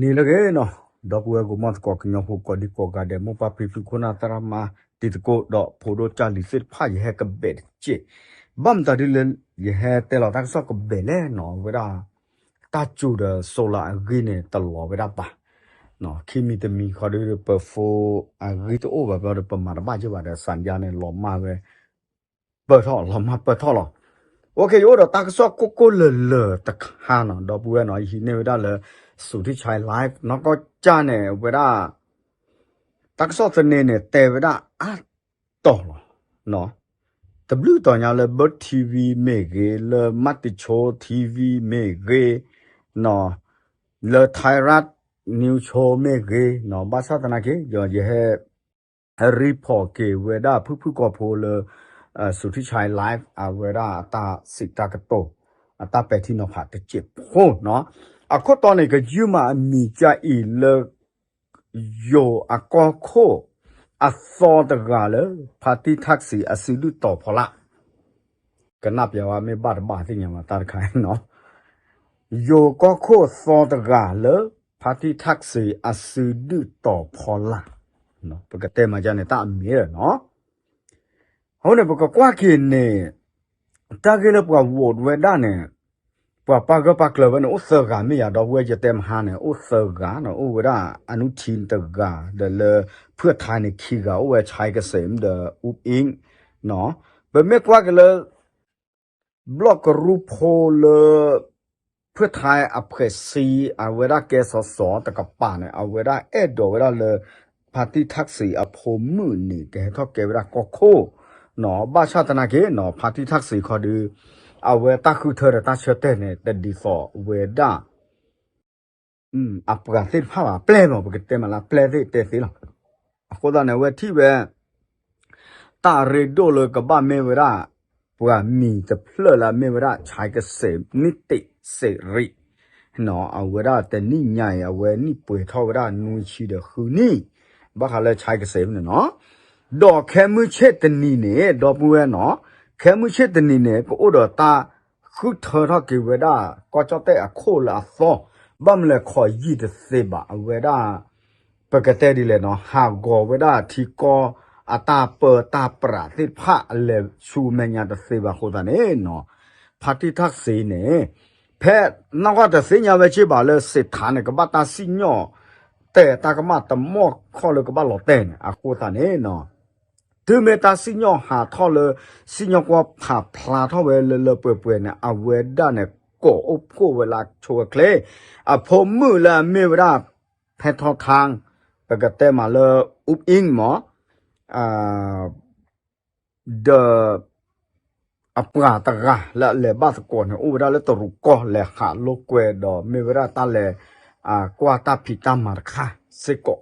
နံၤလၢအဂ့ၤနီၤ, ဒီပုၢ်ဝဲၢ်ကီၢ်မီသကိး ကညီဖိကိးဒံကိးဂၤဒဲး မိၢ်ပၢ်ဖံဖု ခိၣ်နၢ်သရၣ်သမါ တံၤသကိး ဒီးဖိဒိၣ်ကၢ်လံၤသ့ၣ်တဖၣ် ယဟဲကဘဲးတက့ၢ်. ဘၣ်မတၤဒ်လဲၣ် ယဟဲတဲလီၤတၢ်ကစီၣ်ကဘဲးလဲၣ်နီၤ, ဝဲဒၣ် တၢ်စူၤဒီး solar အဂံၢ်န့ၣ် တလီၤဝဲဒၣ်ဘၣ်. ခံမံၤတမံၤဃီဒီး ပ phone အဂံၢ်တအိၣ်ဘၣ်ဘျီဒီး ပမၤတဘၣ်က့ၤဘၣ်ဒီး သံယါန့ၣ် လီၤမၢ်ဝဲ ပၢၢ်ထီၣ် လီၤမၢ်ပၢၢ်ထီၣ်လီၤ. အိၣ်ခ့ ယအိၣ်ဒီးတၢ်ကစီၣ်ကိၢ်ကိၢ်လၢၤလၢၤတခါနီၤ, ဒီပုၢ်ဝဲၢ်နီၤ, ယဟံးန့ၢ်ဝဲဒၣ်လၢ စူၤထံၣ်ဆဲ live နီၢ်ကီၢ်ကၠၢ်န့ၣ် ဝဲဒၣ် တၢ်ကစီၣ်သန့န့ၣ် တဲဝဲဒၣ်အါတီၤလီၤ. တဘျုးတီၤညါလၢ Bird TV မ့ၢ်ဂ့ၤ, လၢ မၢတံၤဆိ TV မ့ၢ်ဂ့ၤ, လၢ Thai Rat News Show မ့ၢ်ဂ့ၤနီၤ, ဘၣ်ဆၣ်သနာ်က့ ယဟဲ report က့ၤဝဲဒၣ်ဖုၣ်ဖုၣ်ကိာ်ဖိလၢ စူၤထံၣ်ဆဲ live အဝဲဒၣ်အတၢ်စံးတၢ်ကတိၤ အတၢ်ပဲာ်ထံနီၤဖးတစဲးဖိနီၤ. အခိၣ်တီန့ၣ် ကယုၢ်မးအမံၤကၢ်အံၤလၢ ယိၤအကီၢ်ခိၣ်အသီတဂၤလၢ ဖါတံၢ်ထၣ်စံးအစုဒုၣ်တီၤဖီလာ် ကနၣ်ပျးဝဲ မ့ၢ်ဘၣ်တဘၣ်သ့ၣ်ညါမး တၢ်တခါနီၤ, ယိၤကီၢ်ခိၣ်သီတဂၤလၢ ဖါတံၢ်ထၣ်စံးအစုဒုၣ်တီၤဖီလာ်, ပကတဲမၤဒ်န့ၣ် တၢ်အမ့ၢ်နီၤ. အဃိန့ၣ် ပကကွၢ်က့ၤန့ၣ် တၢ်ဂ့ၢ်လၢပှၤ vote ဝဲဒၣ်န့ၣ် ပှၤပာ်ဂၢၢ်ပာ်ကျၢၤဝဲန့ၣ် အိၣ်သၢဂၤမ့ၢ်ယၤ ဒီပုၢ်ဝဲၢ် ယတဲမဟါန့ၣ် အိၣ်သၢဂၤနီၤ, အိၣ်ဝဲဒၣ် အနုထံတဂၤ ဒီးလၢ ဖုၣ်ထါန့ၣ်ခံဂၤ အိၣ်ဝဲ ဆဲကစ့း ဒီး အူအ့ၣ်နီၤ. ပမ့ၢ်ကွၢ်က့ၤလၢ ဘျီၣ်ကရူၢ်ဖိလၢ ဖုၣ်ထါအဖှဲးဆံ အဝဲဒၣ်ကဲစီၤစီၤတကပၤန့ၣ် အဝဲဒၣ်အဲၣ်ဒိးဝဲဒၣ်လၢ ဖါတံၢ်ထၣ်စံးအဖိမုၣ်န့ၣ် ကဟဲထီၣ်ကဲဝဲဒၣ်ကီၢ်ခိၣ်နီၤ. ဘၣ်ဆၣ်သနာ်က့နီၤ ဖါတံၢ်ထၣ်စံးခီဒီး အဝဲတၢ်ဃုထၢဒီးတၢ်ဆၢတဲာ်န့ၣ် တဒ်သိးဝဲဒၣ် အပှၤသ့ၣ်တဖၣ်ဘၣ် ပျဲၢ်မး ပကတဲမးလၢပျဲၢ်သ့ၣ်တဲသ့လီၤ. အဃိသတးန့ၣ် အဝဲထံၣ်ဝဲ တၢ်ရ့ဒိၣ်လၢကဘၣ်မ့ၢ်ဝဲဒၣ် ပှၤမံၤတဖျၢၣ်လၢအမ့ၢ်ဝဲဒၣ် ဆဲကစ့း နံၣ်တ့းစ့းရံး အဝဲဒၣ်တနံၣ်ညါအံၤ အဝဲနံၣ်ပှဲၤထီၣ်ဝဲဒၣ်နွံဆံဒီးဃုနံၣ် ဘၣ်ဃးလၢဆဲကစ့းန့ၣ်နီၤ. ဒီးခဲမုၢ်ဆ့ၣ်တနံၤန့ၣ် ဒီပုၢ်ဝဲၢ်နီၤ, ခဲမုၢ်ဆ့ၣ်တနံၤန့ၣ် ကအိၣ်ဒီးတၢ်ဃုထၢထီၣ်က့ၤဝဲဒၣ် ကီၢ်ကၠီၣ်တဲၣ်အခိၣ်လၢအသီ, ဘၣ်မနုၤလဲၣ်ခီၣ်ယံာ်တသ့ဘၣ် အဝဲဒၣ် ပကတဲဒ်လဲၣ်နီၤ, ဟးဂီၤဝဲဒၣ်ထံကီၢ်အတၢ်ပၢတၢ်ပြးသ့ၣ်တဖၣ် အလဲၤဆူမဲာ်ညါတသ့ဘၣ်အဃိသတးန့ၣ်နီၤ, ဖါတံၢ်ထၣ်စံးန့ၣ် ဖဲနီၢ်ကီၢ်တသ့ၣ်ညါဝဲက့ဘၣ်လၢ စ့းထါန့ၣ် ကဘၣ်တၢ်စံၣ်ညီၣ်တဲာ်တၢ်ကမၣ်တမီၢ်ခီၣ်လၢကဘၣ်လီၤတဲာ်န့ၣ် အဃိသတးန့ၣ်နီၤ တုၤမ့ၢ်တၢ်စံၣ်ညီၣ်ဟးထီၣ်လၢ စံၣ်ညီၣ်ကွီၢ်ဖးဖျါထီၣ်ဝဲလၢလၢပှဲၤပှဲၤန့ၣ် အဝဲဒၣ်န့ၣ် ကိးအိၣ်ဖှိၣ်ဝဲလၢအဆိအချ့ အဖိမုၣ်လၢအမ့ၢ်ဝဲဒၣ် ဖဲထီထါ ပကတဲမးလၢ အူအ့ၣ်မး ဒီး အပှၤတဂၤလၢအလဲၤဘၣ်သကိးန့ၣ် အိၣ်ဝဲဒၣ်လၢတရူးကီၢ် လဲၤဟးလိာ်ကွဲဒီး မ့ၢ်ဝဲဒၣ်တၢ်လဲၤ ကွၢ်တၢ်ဖံးတၢ်မၤတခါစ့ၢ်ကီး,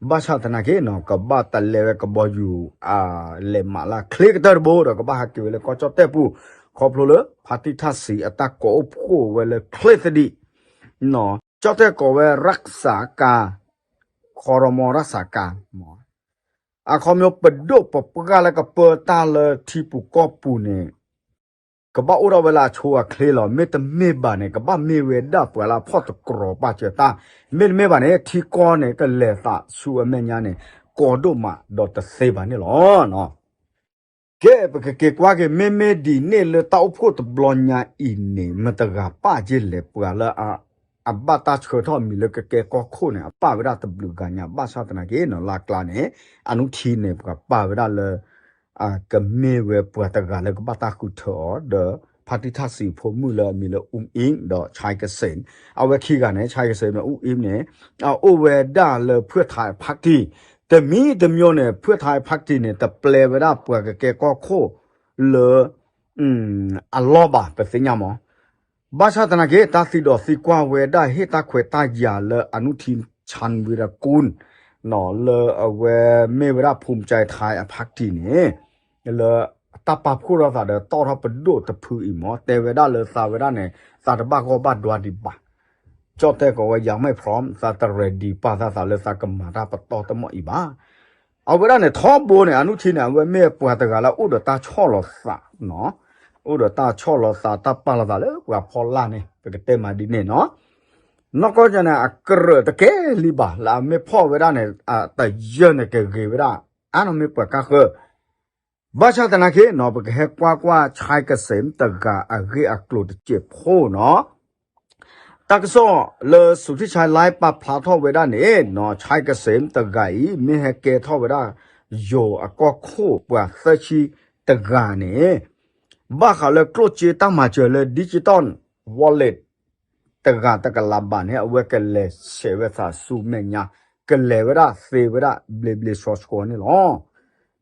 ဘၣ်ဆၣ်သနာ်က့နီၤ ကဘၣ်တလဲၤဝဲကဘီယူၤ လဲၤမးလၢချ့ကတၢၢ်တဘိဒီး ကဘၣ်ဟးက့ၤဝဲလၢကီၢ်ကၠီၣ်တဲၣ်ပူၤ ခီဖျိလၢ ဖါတံၢ်ထၣ်စံးအတၢ်ကိးအိၣ်ဖှိၣ်ဝဲလၢချ့သဒံး ကၠီၣ်တဲၣ်ကိးဝဲ ရၢၣ်စၣ်ကၤ ခီရမီရၢၣ်စၣ်ကၤ အခီပညီပဒိၣ်ပပှၢ်လၢကပၢတၢ်လၢထံပူၤကီၢ်ပူၤန့ၣ် ကဘၣ်အိၣ်ထီၣ်ဝဲလၢအဆိအချ့လီၤ. မ့တမ့ၢ်ဘၣ်န့ၣ် ကဘၣ်မ့ၢ်ဝဲဒၣ်ပှၤလၢအဖီၣ်တကြီၤပာ်စၢၤတၢ်, မ့တမ့ၢ်ဘၣ်န့ၣ် ထံကီၢ်န့ၣ် ကလဲၤသးဆူအမဲာ်ညါန့ၣ် ကီဒိၣ်မးဒီးတသ့ဘၣ်န့ၣ်လီၤ. ကဲ ပကက့ၤကွၢ်က့ၤ မ့မ့ၢ်ဒ်န့ၣ်လၢတၢ်အိၣ်ဖှိၣ်တဘျီညါအံၤန့ၣ် မတၤတဂၤပာ်က့ၤလဲၣ် ပှၤလၢ အဘၣ်တၢ်ဆှၢထီၣ်အမံၤလၢကကဲကီၢ်ခိၣ်န့ၣ် အပာ်ဝဲဒၣ်တဘျုးဂၤညါ ဘၣ်ဆၣ်သနာ်က့နီၤ လၢကျါန့ၣ် အနုထံန့ၣ် ပှၤပာ်ဝဲဒၣ်လၢ ကမ့ၢ်ဝဲပှၤတဂၤလၢကဘၣ်တၢ်ဃုထၢအီၤ ဒီး ဖါတံၢ်ထၣ်စံးဖိမုၣ်လၢအမံၤလၢ အူအ့ၣ် ဒီး ဆဲကစ့း အဝဲခံဂၤန့ၣ် ဆဲကစ့း ဒီး အူအ့ၣ်န့ၣ် အအိၣ်ဝဲဒၣ်လၢဖုၣ်ထါဖါတံၢ် တမံၤတမံၤန့ၣ် ဖုၣ်ထါဖါတံၢ်န့ၣ် တပျဲဝဲဒၣ်ပှၤကကဲကီၢ်ခိၣ်လၢ အလီၢ်ဘၣ် ပသ့ၣ်ညါမး. ဘၣ်ဆၣ်သနာ်က့ တၢ်သံဒီးသံကွၢ်ဝဲဒၣ် ဟ့ၣ်တၢ်ခွဲးတၢ်ယာ်လၢအနုထံ ဆၣ်ဝံရကူၣ် လၢအဝဲမ့ၢ်ဝဲဒၣ် ဖူမၠဲထါအဖါတံၢ်န့ၣ် လၢတၢ်ပာ်ဖှိၣ်ထီၣ်သးဒီးတီၣ်ထီၣ်ပဒိၣ်တဖုအံၤမး တဲဝဲဒၣ်လၢသးဝဲဒၣ်န့ၣ် သးတဘၣ်ဂီၢ်ဘၣ်ဒွါဒံးဘၣ် ကၠီၣ်တဲၣ်ကိးဝဲ ယၤမဲၣ်ဖရီ သးတ ready ပာ်သးသးလၢသးကမၤတၢ်ပတီၢ်တမီၢ်အံၤဘၣ်. အဝဲဒၣ်န့ၣ် ထီဘိန့ၣ် အနုထံန့ၣ် အဝဲမ့ၢ်ပှၤတဂၤလၢအိၣ်ဒီးတၢ်ဆီၣ်လီၤသး အိၣ်ဒီးတၢ်ဆီၣ်လီၤသး တၢ်ပာ်လီၤသးလၢပှၤဖီလာ်န့ၣ် ပကတဲမးဒ်န့ၣ်နီၤ. နီၢ်ကီၢ်ကၠီန့ၣ် အကြၢးတကဲလံဘၣ် လၢအမ့ၢ်ဖီၣ်ဝဲဒၣ်န့ၣ် အတယၢၢ်န့ၣ်ကဂ့ၤဝဲဒၣ် အါနီၢ်မ့ၢ်ပှၤကါဃၢၤ ဘၣ်ဆၣ်သနာ်က့နီၤ ပကဟဲကွၢ်ကွၢ် ဆဲကစ့းတဂၤအဂ့ၢ်အကျိၤတစဲးဖိနီၤ တၢ်ကစီၣ်လၢ စူၤထံဆါလါ ပာ်ဖျါထီၣ်ဝဲဒၣ်န့ၣ်နီၤ ဆဲကစ့းတဂၤအံၤ မ့ၢ်ဟဲကဲထီၣ်ဝဲဒၣ် ယိၤအကီၢ်ခိၣ်ပှၤသၢဆံတဂၤန့ၣ် ဘၣ်ဃးလၢကျိၣ်စ့တၢ်မၤစၢၤလၢ digital wallet တဂၤတကလးဘၣ်န့ၣ် အဝဲကလဲၤဆဲးဝဲသးဆူမဲာ်ညါ ကလဲၤဝဲဒၣ်သ့ဝဲဒၣ်ဘျ့ဘျ့ဆှီဆှီန့ၣ်လီၤ.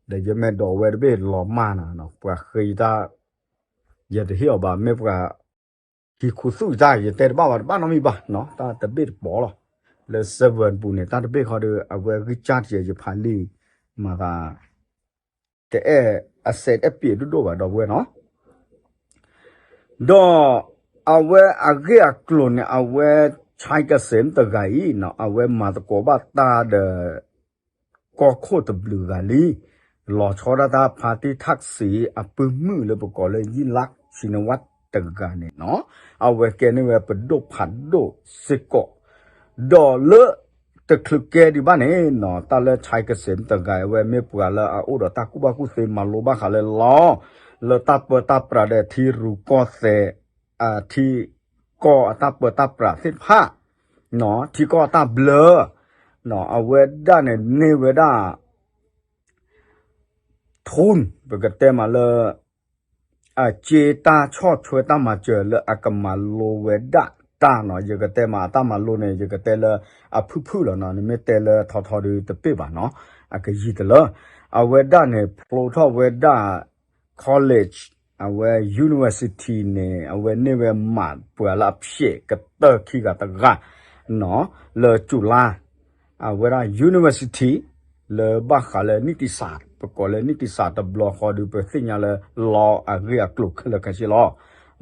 ဒီးယမ့ၢ်ဒိးဝဲတဘ့ၣ်လီၤမၢ်နၤနီၤ ပှၤဃ့တၢ် ယတဟ့ၣ်အီၤဘၣ် မ့ၢ်ပှၤ ဟံးခူသူၣ်တၢ် ယတဲတဘၣ်ဘၣ် တဘၣ်နီတမံၤဘၣ်နီၤ တၢ်တဘ့ၣ်တပီၤလီၤ. လၢ seven ပူၤန့ၣ် တၢ်တဘ့ၣ်ဃီဒီး အဝဲဂံၢ်စၢ်တယဲ ယဖးလံာ်မၤသး တအဲၣ်အစဲးအဲၣ်ပံးဒိၣ်ဒိၣ်ဘၣ် ဒီပုၢ်ဝဲၢ်နီၤ ဒီးအဝဲအဂ့ၢ်အကျိၤန့ၣ် အဝဲ ဆဲကစ့းတဂၤအံၤနီၤ အဝဲမၤသကိးဘၣ်တၢ်ဒီး ကီၢ်ခိၣ်တဘျုးဂၤလံ လီၤဆီဒၣ်တၢ် ဖါတံၢ်ထၣ်စံး အပုၢ်မုၣ်လၢပကိးလၢ ယံလၢ် ဆံနဝၣ် တဂၤန့ၣ်နီၤ အဝဲကဲန့ၢ်ဝဲပဒိၣ်ဖးဒိၣ်စ့ၢ်ကီး ဒီးလၢတချုးကဲဒံးဘၣ်န့ၣ်နီၤ တၢ်လၢဆဲကစ့းတဂၤအဝဲမ့ၢ်ပှၤလၢအအိၣ်ဒီးတၢ်ကူၣ်ဘၣ်ကူၣ်သ့မၤလိဘၣ်ဃးလၢ law လၢတၢ်ပၢတၢ်ပြးဒီးထံရူၢ်ကီၢ်သဲး အထံကီၢ်အတၢ်ပၢတၢ်ပြးသ့ၣ်တဖၣ် ထံကီၢ်အတၢ်ဘျၢ အဝဲဒၣ်န့ၣ်န့ၢ်ဝဲဒၣ် ထုၣ် ပကတဲမးလၢ အစ့တၢ်ဆီၣ်ထွဲတၢ်မၤစၢၤလၢအကမၤလိဝဲဒၣ်တၢ်နီၤ ယကတဲမးအတၢ်မၤလိန့ၣ် ယကတဲလၢအဖုၣ်ဖုၣ်လီၤနီၤ နမ့ၢ်တဲလၢထီထီဒီးတပ့ၢ်ဘၣ်နီၤ အကယံာ်တလၢ အဝဲဒၣ်န့ၣ် ဖျိထီၣ်ဝဲဒၣ် college အဝဲ university န့ၣ် အဝဲန့ၢ်ဝဲမးပှၤလၢအဖျဲးကတၢၢ်ခံဂၤတဂၤနီၤ လၢ July အဝဲဒၣ် university လၢဘၣ်ဃးလၢနံၣ်တံၢ်စၢ် ပကိးလၢနံၣ်တံၢ်စၢ်တဘျီဃီဒီး ပသ့ၣ်ညါလၢ law အဂ့ၢ်အကျိၤခဲလၢာ်ခဲဆ့လီၤ.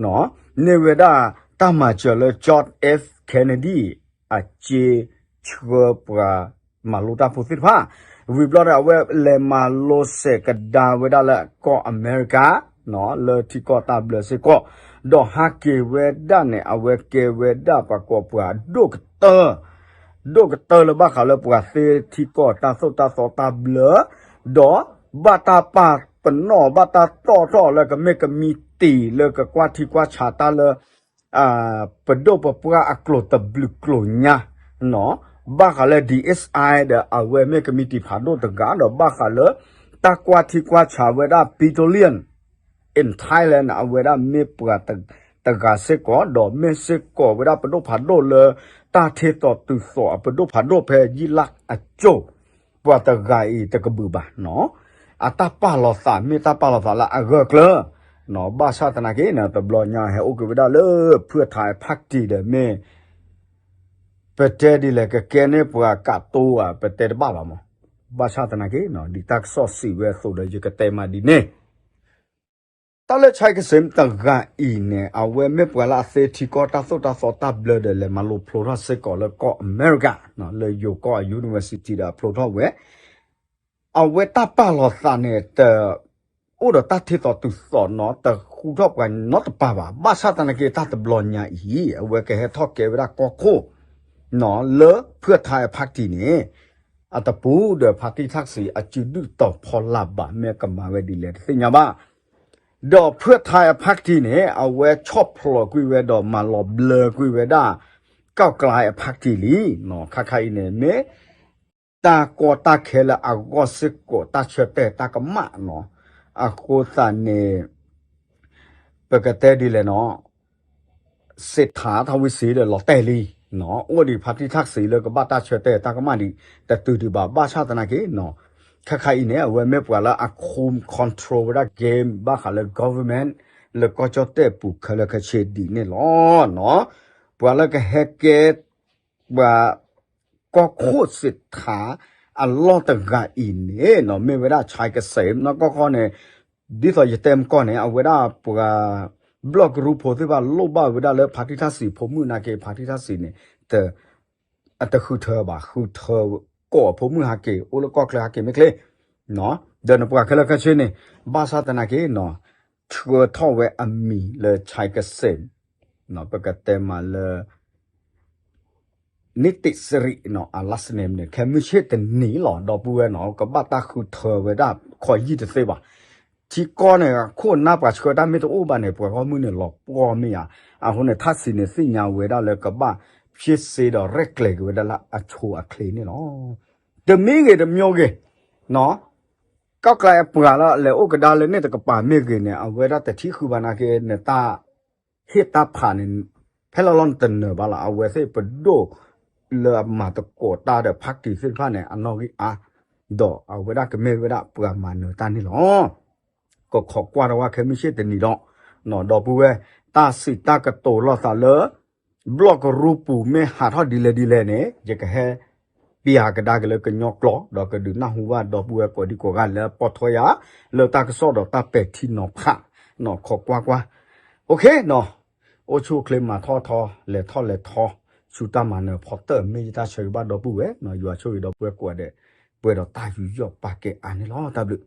န့ၢ်ဝဲဒၣ်တၢ်မၤစၢၤလၢ John F Kennedy အစ့ဆှၢပှၤမၤလိတၢ်ဖိသ့ၣ်တဖၣ် ဝံၤဘျီဒီး အဝဲလဲၤမၤလိစဲးကဒါဝဲဒၣ်လၢကီၢ်အမဲရကၤ လၢထံကီၢ်တၢ်ဘျၢစ့ၢ်ကီး ဒီးဟးက့ၤဝဲဒၣ်န့ၣ် အဝဲကဲဝဲဒၣ်ပှၤကွီၢ်ပှၤဒိၣ်ကတၢၢ် ဒိၣ်ကတၢၢ်လၢဘၣ်ဃးလၢပှၤသ့ထံကီၢ်တၢ်သိၣ်တၢ်သီတၢ်ဘျၢ ဒီးဘၣ်တၢ်ပာ်ပနီၣ် ဘၣ်တၢ်တီၣ်ထီၣ်လၢကမ့ၢ်ကမံးတံာ်လၢကကွၢ်ထံကွၢ်ဆးတၢ်လၢ ပဒိၣ်ပပှၢ်အကျိၤတဘျုးကျိၤညါ ဘၣ်ဃးလၢ DSI ဒီးအဝဲမ့ၢ်ကမံးတံာ်ဖးဒိၣ်တဂၤ ဒီးဘၣ်ဃးလၢ တၢ်ကွၢ်ထံကွၢ်ဆးဝဲဒၣ် petroleum in Thailand အဝဲဒၣ်မ့ၢ်ပှၤတဂၤစ့ၢ်ကီး ဒီးမ့ၢ်စ့ၢ်ကီးဝဲဒၣ်ပဒိၣ်ဖးဒိၣ်လၢ တၢ်ထ့သိးတုၤသိးအပဒိၣ်ဖးဒိၣ်ဖဲယံလၢ်အစိၤ ပှၤတဂၤအံၤတကဘုၣ်ဘၣ်နီၤ အတၢ်ပာ်လီၤသးမ့ၢ်တၢ်ပာ်လီၤသးလၢအဂၢၢ်ကျၢၤ ဘၣ်ဆၣ်သနာ်က့န့ၣ် တဘျီညါဟဲအိၣ်က့ၤဝဲဒၣ်လၢ ဖုၣ်ထါအဖးတံၢ်ဒီးမ့ၢ် ပတဲဒ်လဲၣ်ကကဲန့ၢ်ပှၤကးတိဧါ ပတဲတဘၣ်ဘၣ်မး ဘၣ်ဆၣ်သနာ်က့ ဒ်တၢ်ကစီၣ်စံးဝဲအသိးဒီး ယကတဲမးဒ်န့ၣ် တၢ်လၢ ဆဲကစ့း တဂၤအံၤန့ၣ် အဝဲမ့ၢ်ပှၤလၢအသ့ထံကီၢ်တၢ်သိၣ်တၢ်သီတၢ်ဘျၢဒီးလဲၤမၤလိဖျိထီၣ်စ့ၢ်ကီးလၢကီၢ်အမဲရကၤ လၢယိၤကီၢ်အ university ဒီးအဖျိထီၣ်ဝဲ အဝဲတၢ်ပာ်လီၤသးန့ၣ် တအိၣ်ဒီးတၢ်ထ့သိးတုၤသိးနီၤ တဃူထီၣ်ပှၤနီတပၤဘၣ် ဘၣ်ဆၣ်သနာ်က့ တၢ်တဘျီညါအံၤ အဝဲကဟဲထီၣ်ကဲဝဲဒၣ်ကီၢ်ခိၣ် လၢဖုၣ်ထါအဖးတံၢ်န့ၣ် အတပူၤဒီး ဖါတံၢ်ထၣ်စံး အစုဒုၣ်တီၤဖီလာ်ဘၣ် မ့ၢ်ကမၤဝဲဒ်လဲၣ်တသ့ၣ်ညါဘၣ် ဒီးဖုၣ်ထါအဖးတံၢ်န့ၣ် အဝဲဆီၣ်ဖျိးကွံာ်ဝဲဒီးမၤလီၤဘျၢကွံာ်ဝဲဒၣ် ကီၢ်ကျါအဖးတံၢ်လံ ခါခါအံၤန့ၣ် မ့ၢ်တၢ်ကီတၢ်ခဲလၢအဂီၢ်စ့ၢ်ကီး တၢ်ဆၢတဲာ်တၢ်ကမၣ်နီၤ အဃိသတးန့ၣ် ပကတဲဒ်လဲၣ်နီၤ စ့းထါထီၣ်ဝံၤစ့ဒီးလီၤတဲာ်လံ အိၣ်ဒံးဖါတံၢ်ထၣ်စံးလၢကဘၣ်တၢ်ဆၢတဲာ်တၢ်ကမၣ်ဒံး တတုၤဒံးဘၣ် ဘၣ်ဆၣ်သနာ်က့ ခါခါအံၤန့ၣ် အဝဲမ့ၢ်ပှၤလၢအ control ဝဲဒၣ် game ဘၣ်ဃးလၢ government လၢကီၢ်ကၠီၣ်တဲၣ်ပူၤခဲလၢာ်ခဲဆ့ဒ်န့ၣ်လီၤ. ပှၤလၢကဟဲကဲ ပှၤကီၢ်ခိၣ်စ့းထါ အလီၢ်တဂၤအံၤန့ၣ် မ့ၢ်ဝဲဒၣ် ဆဲကစ့း နီၢ်ကီၢ်ခီန့ၣ် ဒ်သိးယတဲမကီၢ်န့ၣ် အဝဲဒၣ်ပှၤ ဘျီၣ်ကရူၢ်ဖိသ့ၣ်တဖၣ်လိၣ်ဘၣ်ဝဲဒၣ်လၢဖါတံၢ်ထၣ်စံးဖိမုၣ်နာ်က့ ဖါတံၢ်ထၣ်စံးန့ၣ် အတဃုထၢဘၣ် ဃုထၢကိးအဖိမုၣ်ဟးက့ၤ အိၣ်လၢကီၢ်ချၢဟးက့ၤမ့ၢ်ချ့ ဒီးနပှၤခဲလၢာ်ခဲဆ့န့ၣ် ဘၣ်ဆၣ်သနာ်က့ ဆှၢထီၣ်ဝဲအမံၤလၢ ဆဲကစ့း ပကတဲမးလၢ နံၣ်တ့ၣ်စရံးနီၤ အ last name န့ၣ် ခဲမုၢ်ဆ့ၣ်တနံၤလီၤ ဒီပုၢ်ဝဲၢ်နီၤ ကဘၣ်တၢ်ဃုထၢဝဲဒၣ်ခီၣ်ယံာ်တသ့ဘၣ်. ထံကီၢ်န့ၣ် ခိၣ်နၢ်ပှၤဆှၢတၢ်မ့ၢ်တအိၣ်ဘၣ်န့ၣ် ပှၤဂီၢ်မုၢ်န့ၣ် လီၤပှီၢ်မ့ၢ်ဧါ. အဃိန့ၣ် ထၣ်စံးန့ၣ်သ့ၣ်ညါဝဲဒၣ်လၢကဘၣ် ဖျ့စ့ဒီးရဲၣ်ကျဲၤက့ၤဝဲဒၣ်လၢအဆိအချ့န့ၣ်လီၤ. တမံၤဂ့ၤတမံၤဂ့ၤ ကီၢ်ကျါအပှၤလၢလဲၤအိၣ်ကဒါလၢန့ၣ်တကပၤမ့ၢ်ဂ့ၤန့ၣ် အဝဲဒၣ်တထံၣ်ဃုဘၣ်နာ်က့ နတၢ်ဟ့ၣ်တၢ်ဖးန့ၣ် ဖဲလီၤလီၤနတနၢၤဘၣ်လီၤ. အဝဲသ့ၣ်ပဒိၣ်လၢအမၤသကိးတၢ်ဒီး party သ့ၣ်တဖၣ်န့ၣ် အနီၣ်ဂံၢ်အါ ဒီးအဝဲဒၣ်ကမ့ၢ်ဝဲဒၣ်ပှၤမၤနၢၤတၢ်န့ၣ်လီၤ. ကခိးကွၢ်တဝဲခဲမုၢ်ဆ့ၣ်တနံၤဒီး ဒီပုၢ်ဝဲၢ် တၢ်စံးတၢ်ကတိၤလိာ်သးလၢ ဘျီၣ်ကရူၢ်ပူၤမ့ၢ်ဟးထီၣ်ဒ်လဲၣ်ဒ်လဲၣ်န့ၣ် ယကဟဲ ပျးကဒါက့ၤလၢကညီကျိာ် ဒီးကဒုးနၢ်ဟူဘၣ်ဒီပုၢ်ဝဲၢ်ကိးဒံကိးဂၤလၢပိာ်ထွဲယၤ လၢတၢ်ကစီၣ်ဒီးတၢ်ပဲာ်ထံနီၤဖး နီၤခိးကွၢ်ကွၢ်. OK နီၤ အိၣ်ဆူၣ်အိၣ်ချ့မၤထီၣ်ထီ လဲၤထီၣ်လဲၤထီ ဆူတၢ်မၤနၢၤဖီတၢၢ် မ့ၢ်ယတၢ်ဆၢဂ့ၤဘၣ်ဒီပုၢ်ဝဲၢ်နီၤ ယွၤဆိၣ်ဂ့ၤဒီပုၢ်ဝဲၢ်ကိးဂၤဒဲး ပှဲၤဒီးတၢ်ယူးယီၣ်ပာ်ကဲအါန့ၣ်လီၤ. တၢ်ဘျုး